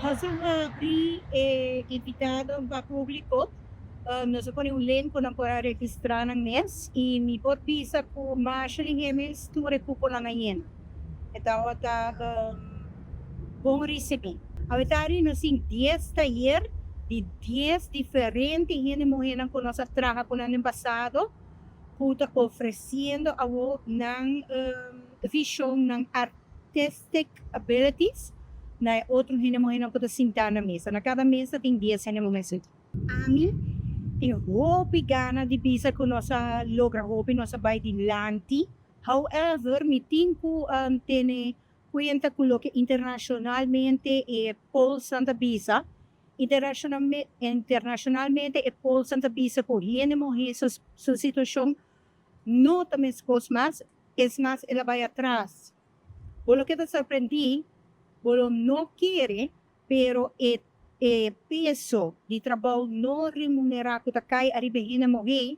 Nos a habri e invitado pa publico. Nos a pone un link cu nan por a registra nan mes y mi por bisa cu masha di hemes tur e cuponan a yena. E tawata bon ricibi. Awetari nos tin 10 tayer di 10 diferente hende muhernan cu nos a traha cu nan den pasado cu ta ofreciendo awo nan vision, nan artistic abilities na e otro hende muhernan cu ta sinta na mesa. Na cada mesa tin 10 hende muher sinta. Ami tin hopi gana di bisa cu nos a logra hopi, nos a bay dilanti. However, mi tin cu tene cuenta cu loke internacionalmente e polls ta bisa. Internacionalmente e polls ta bisa cu hende muher su situacion no ta mescos mas, es mas, el a bay atras. Bo lo keda sorprendi, bo lo no kere, pero e peso di trabou no remunera cu ta cay ariba hende muher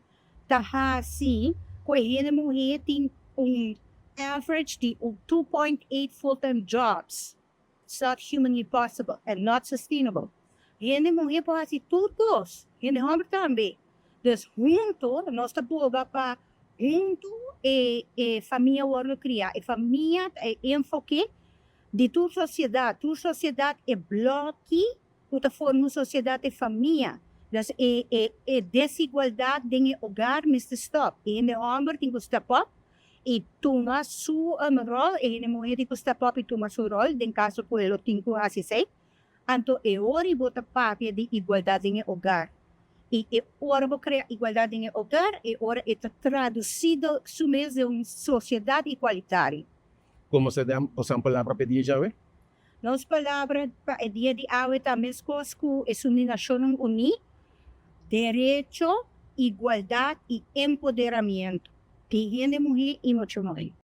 ta hasi cu hende muher tin un average di un 2.8 full-time jobs. It's not humanly possible and not sustainable. Hende muher por hasi tur cos, hende homber tambe. Dus hunto nos ta boga pa hunto e famia wordo cria. E famia e enfoke di tur sociedad. Tur sociedad e bloki cu ta forma un sociedad e famia. Dus e desigualdad den e hogar mester stop. E hende homber tin cu step up y tuma su rol, e hende muher tin cu step up y tuma su rol, den caso cu e lo tin cu hasi esey. Anto e ora bo ta papia di igualdad den e hogar. Y e ora bo crea igualdad den e hogar, e ora e ta traducido su mes den un sociedad igualitario. Con ta boso palabra pa e dia djawe? Nos palabra pa e dia di awe ta mescos cu e Nacionnan Uni, derecho, igualdad y empoderamiento di hende muher y mucha muher.